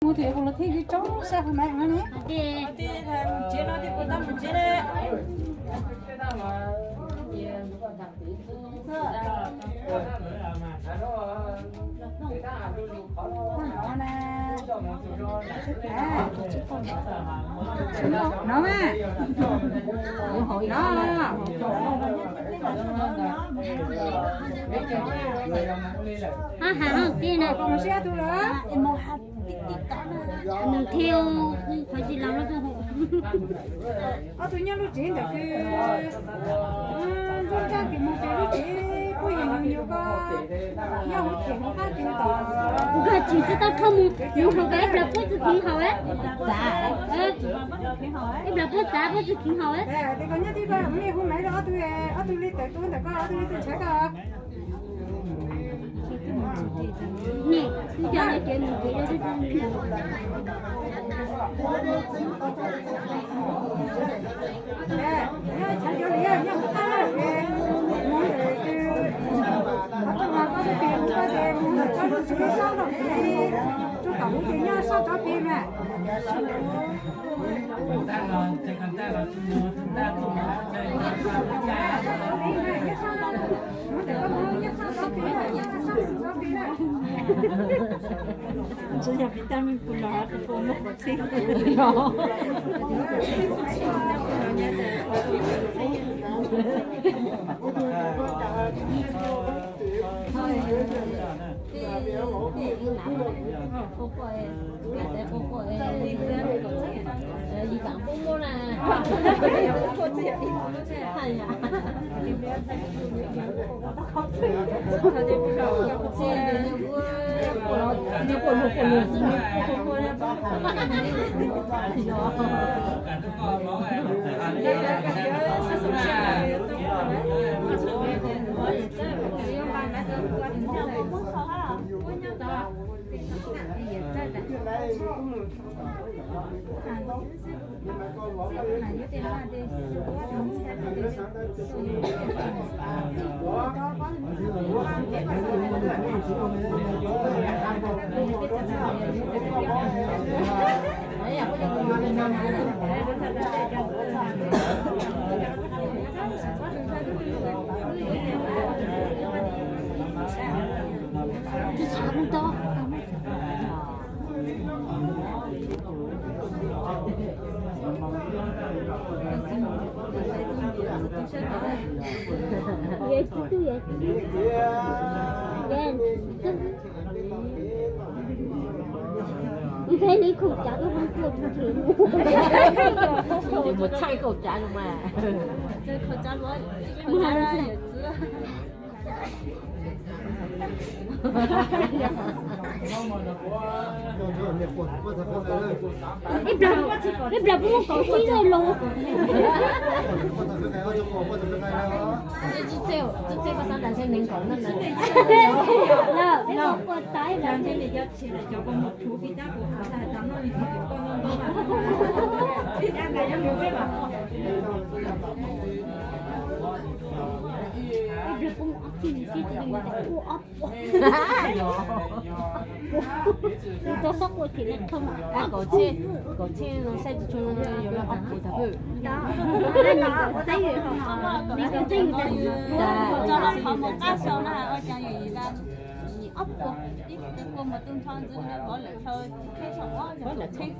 Mus thiab kuv los thiaj li rau sab hauv mas no ne. No mas. No. Ha ha ha, tij na. Nws thiaj qhov tsis los lub tuaj. Ob tug nyob lub tsev ntawm kws ntuj nraj kws mus ces lub tsev puab yeej yug yug ko, nyob hauv tsev hauv qab tsev tom. Nkag tsis tsis tau thauj mus, mus hauv ko ib plag puab tsi khiv haus. Ib plag puab txav puab tsi khiv haus. Tes koj nyob tib ko, hu maiv rau ob tug, ob tug li tawm tuaj ntawm koj, ob tug li tuaj ntshav koj. Nim, ib co no ces mus ces Ntxim yog vim tas me pus los kuv puas muaj qhov txhij. Ib thaij li khoom cav tuaj hoob tuaj tus nrhiav. Ces mus thaij khoom cav zoo mas. Ib plag, ib plag puab muab kaum tsib lub los. Lawm, ib plag puas tas ib plag. Ib plag puab ob txij sib tw ua ob puas. Tus tau xob quas thim li thoo. Kaum txij, kaum txij no saib tsis tshua yuav los ob puas tag pwg. Nws kaum txij yus tas. Tso los qhov mus qab sau na ua cas yus tas ob puas, ib puas mus tu nrho ntxiv vov lawm sau tsheb saum ob yog tsheb.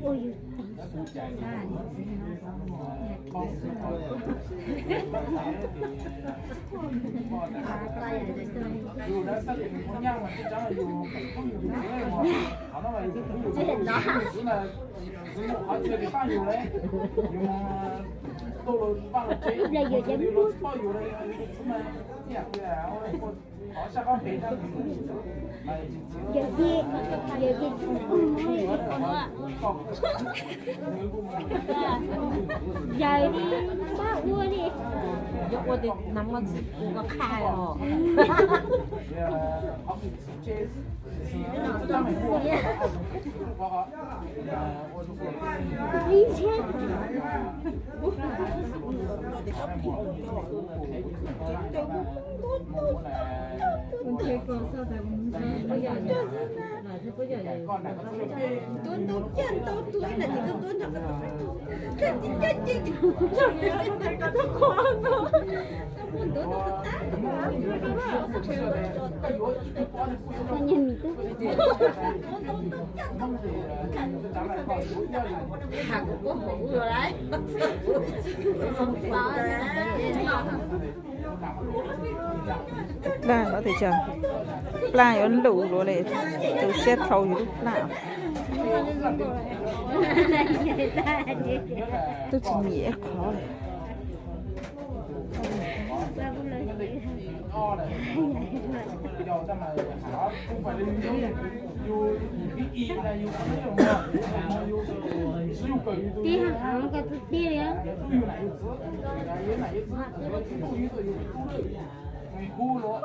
Ua yus tas. Ib pliag yus cov muab. Yawm ces, yawm ces, yawm li pab ua li. Yuav ua tias nam ua ntxim ua ko qha os. Plaj no tias tsam plaj yuav lus luaj li, tu siab dhau yus lub plaj. Twb tsis nyiam ib qho li. Kuv los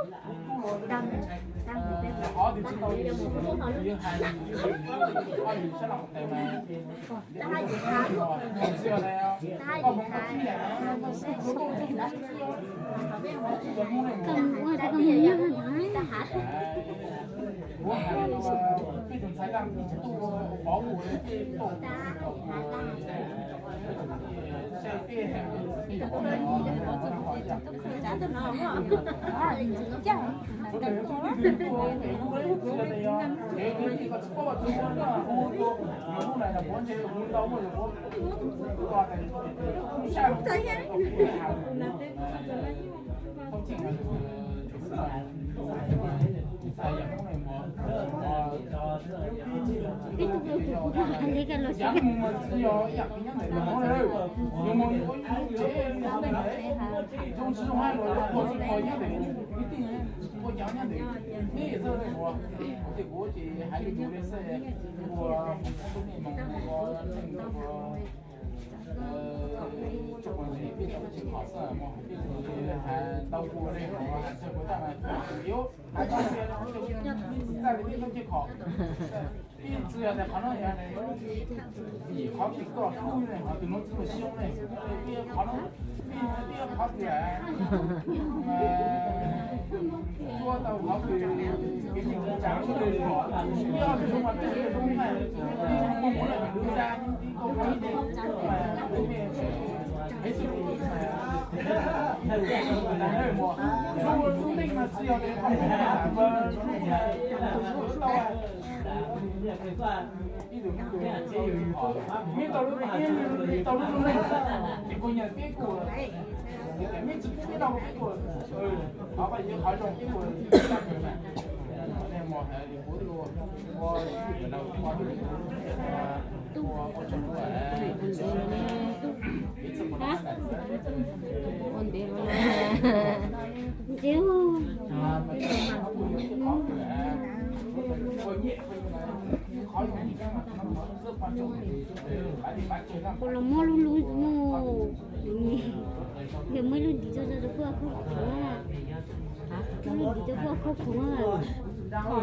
muab lub lub mus, yog muaj ib lub ntim tso rau kuj qhov khoom, muaj lub ntim tso kuj qhov khoom. Thaum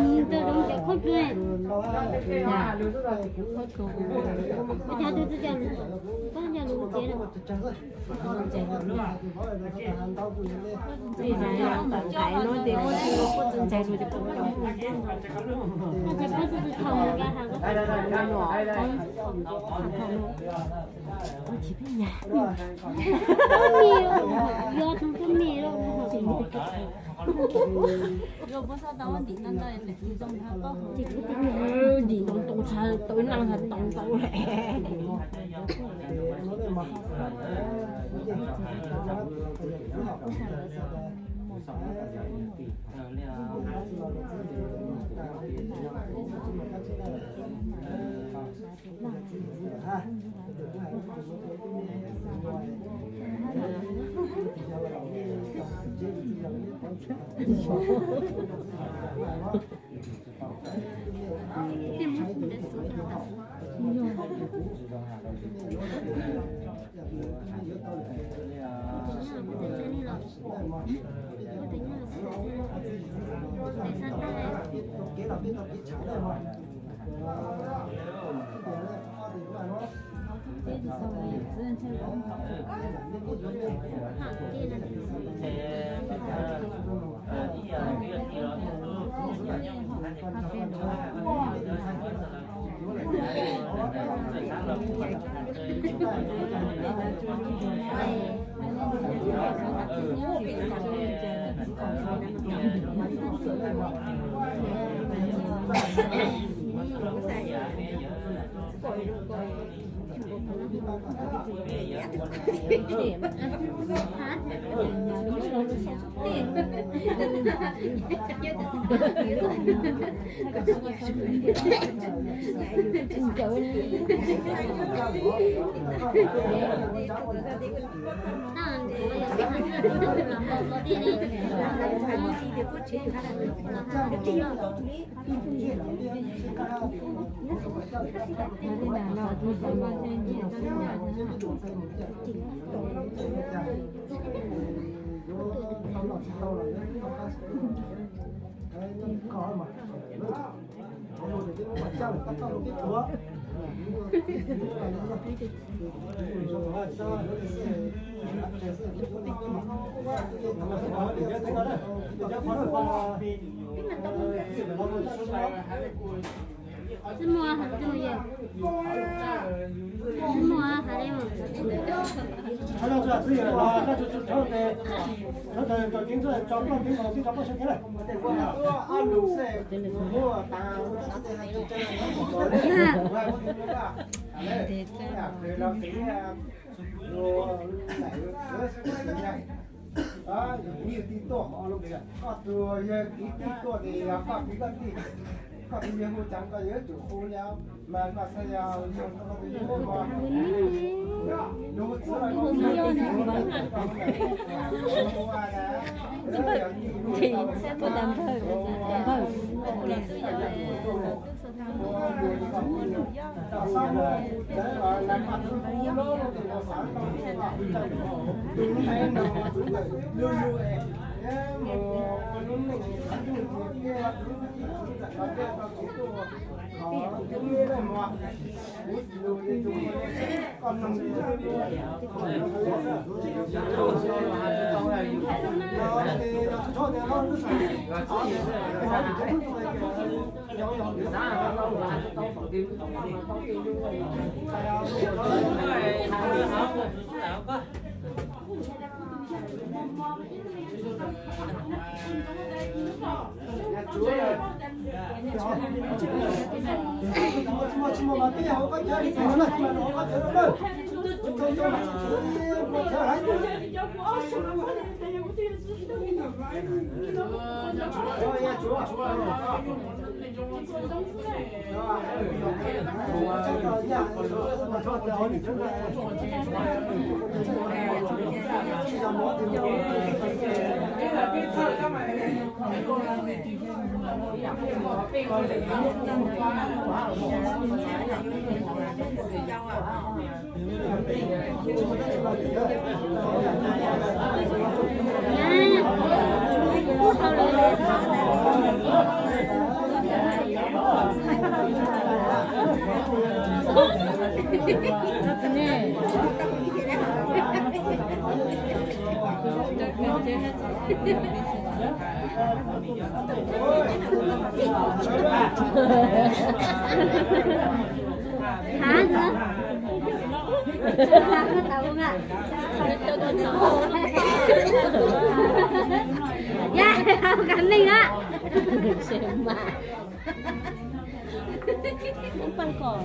mus rau zoov cov khaub dluag, ua cas tus twg cov, koj cov lus tiav no. Ntim ntoo ntoo tshaj tau ib leeg tau ntau lawm. Tsis muaj hais li, tsis muaj hais li. Yog tij tuaj, koj tus yog kwv tij tuaj ces yog koj kwv koj tij, koj tus yog hu cas koj yuav tsum hu li, mas koj xav yog yog koj tus yog hu, lub txwv los hu, hu, hu, hu, hu, hu, hu, hu, Yog, kav neeg na. Pab kom.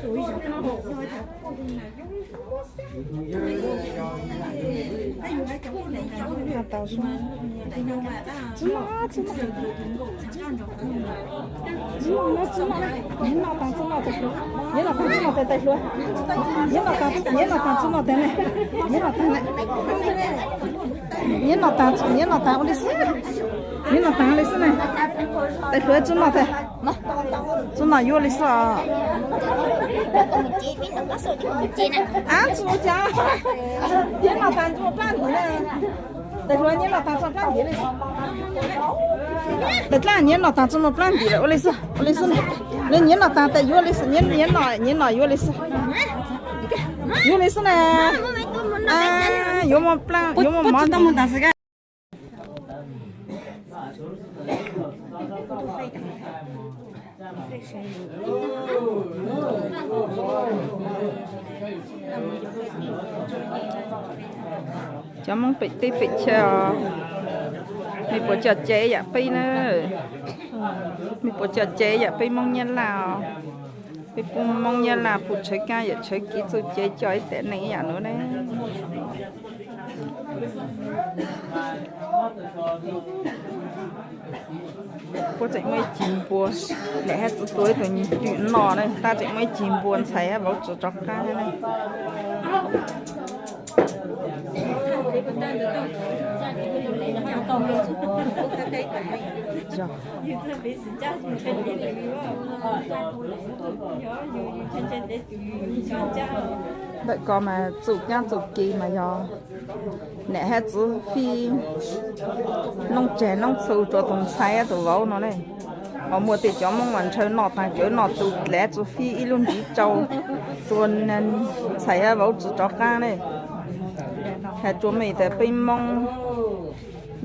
Nyiam noj taag txuj noj tes hluas, nyiam noj taag txuj noj tes tais hluas, nyiam noj taag txuj noj tes ne, nyiam noj taag ne, nyiam noj taag, nyiam noj taag ua li xwb, nyiam noj taag ua li xwb ne, tais hluas txuj noj tes, txuj noj yuav li xwb os. Ab, txuj ua cas, nyiam noj taag txuj plab ntim na. Tais hluas nyiam noj taag txuj plab ntim li. Tais dlaab nyiam noj taag txuj plab ntim lawm ua li xwb, ua li xwb ne. Nws nyiam noj taag tes yuav li xwb, nyiam noj, nyiam noj yuav li xwb. Yuav li xwb na. Yuav muaj plab, yuav muaj mov. Cov Moob pem teb pem chaw os, mej puas coj cai yam peb na? Mej puas coj cai yam peb Moob Nyab Laj os? Peb pub Moob Nyab Laj pum tshawv kaab yawm tshawv kev txuj cai coj ib tes neeg ib yam nuav ne. Puab tseem muaj ib ceg npua, niam hab txiv tua ib tug twm noj ne, tab tseem muaj ib ceg npua ntxhais hab vauv tsi rov qaab ne. Ntawm ko mas txuj kaab txuj ke mas yog niam hab txiv fij noob tseg noob txhu rua tug ntxhais hab tug vauv no ne. Ho muaj tej cov Moob mas ntshaw noj taag kawg noj tu dlav tsi fij ib lub ntsiv tsau rua ntxhais hab vauv tsi rov qaab ne. Has rua mej tas peb Moob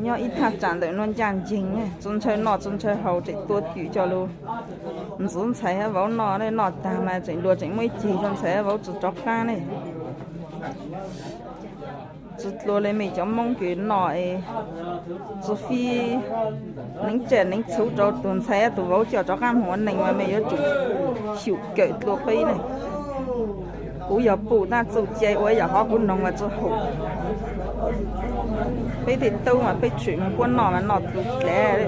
nyob ib thaj tsam ntawm nuav ncaaj nceeg, tsi ntshaw noj tsi ntshaw haus tseem tua twm coj lug ntxiv ntxhais hab vauv noj ne, noj taag mas tseem luag tseem muaj ib ceg rua ntxhais hab vauv tsi rov qaab ne. Tsi dlua le mej cov Moob kws noj es tsi fij neeb tsaj neeb txhu rua tug ntxhais hab tug vauv coj rov qaab moog ua neeg mas mej yuav tsum xyum kawm dlua peb ne. Kuv yog pum tab txuj cai ua yam hov kuv noog mas tsi haum. Peb tej tub mas peb tshwm moog puab noj mas noj tu dlav.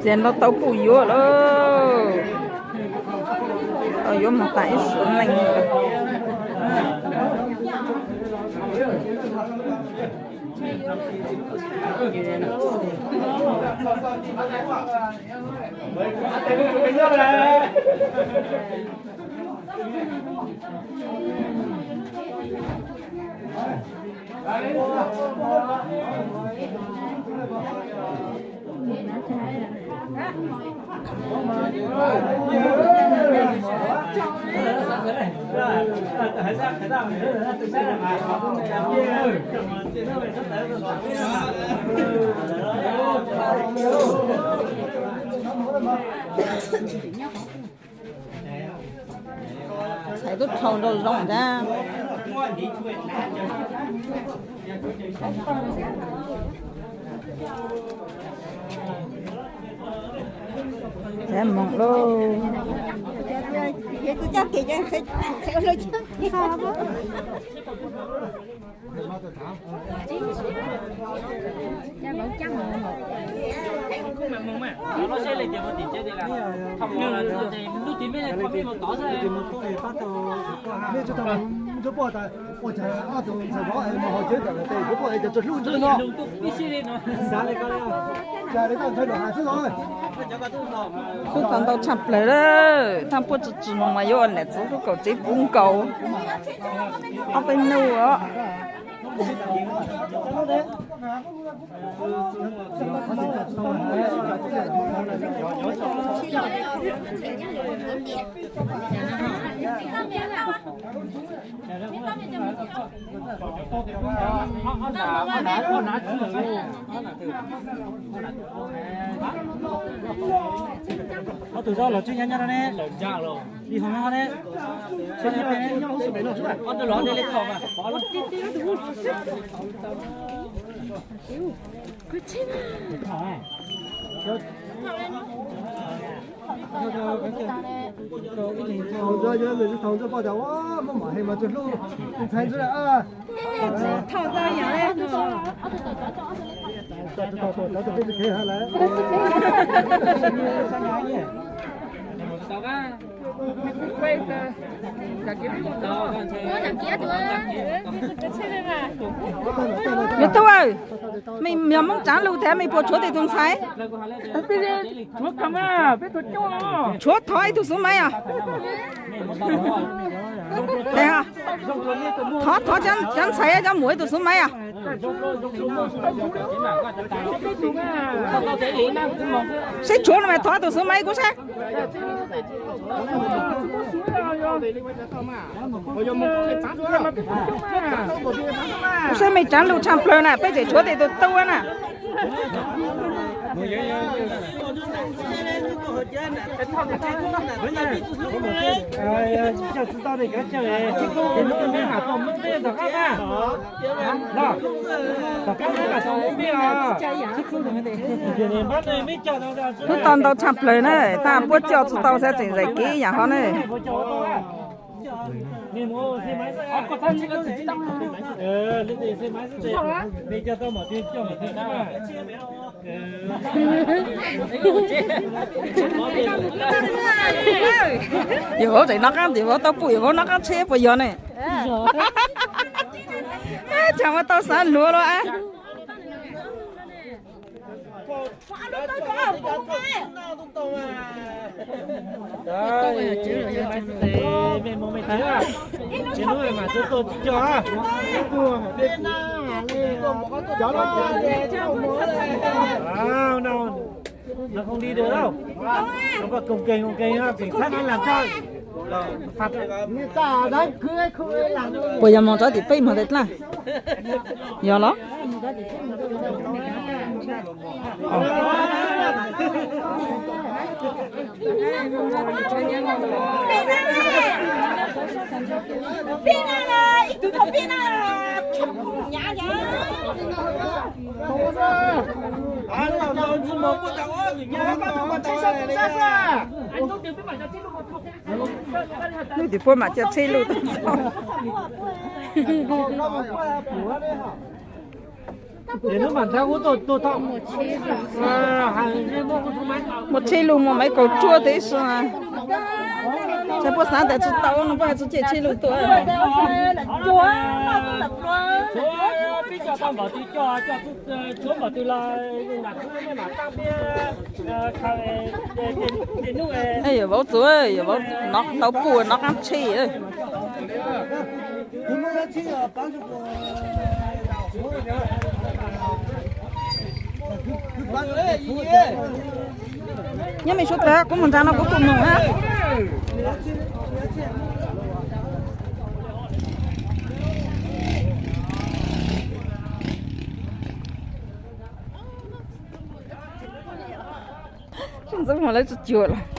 Txiav ntaub taub puj yuav lawm. Yuav moog taag ib suav neeg. Ntxhais tub rhau nraum zoov thiab. Mus lauj. Tub tau ntau tshaj plaws lawm, thaj puab tsi tsi moog mas yuav ua nam txiv tub kaum tsev puv nkaus. Ob peb nub os. Ob tug zaub los tseem nyob nyob rau ne. Li hov ne. Thaum ntawd yog nws thaum ntawd pom tias muaj mam he mas tsis hlub ntxhais ntawd. Thaum ntawd yog Yog tub, mej yog Moob Tsaav Lug thiab mej puas tshuav tej tug ntxhais? Tshuav thov ib tug xuv maiv os. Thov, thov cov ntxhais cov muam ib tug xuv maiv os. Seb tshuav no mas thov tus xuv maiv kuv saib. Kuv saib mej Tsaav Lug tshaj plawg na, peb tseem tshuav tej tus tub na. Tub tau ntau tshaj plawg na, thaj puab coj tsis tau xwb tseem zais kev yam hov ne. Yawm vauv tseem nov qaab, yawm vauv tau pum yawm vauv nov qaab tsheb puas yog ne? Tseem muaj tau xaav luag lawm. Puas yog moog tso tim peb moog tas dlaab? Yog los? Nwg tim puab mam coj tsheb lug tau. Muaj tsheb lug muaj maiv kaum tsuab teb si. Txhais puab xaav tas tsis tau no puab tsi coj tsheb lug tuaj. Yawm vauv txug, yawm vauv nov tau puj nov qaab tsheb. Nyob me suav tag, kuv mus nrad no kuv tus mus na. Ntxub mus lawv tsis cuag los.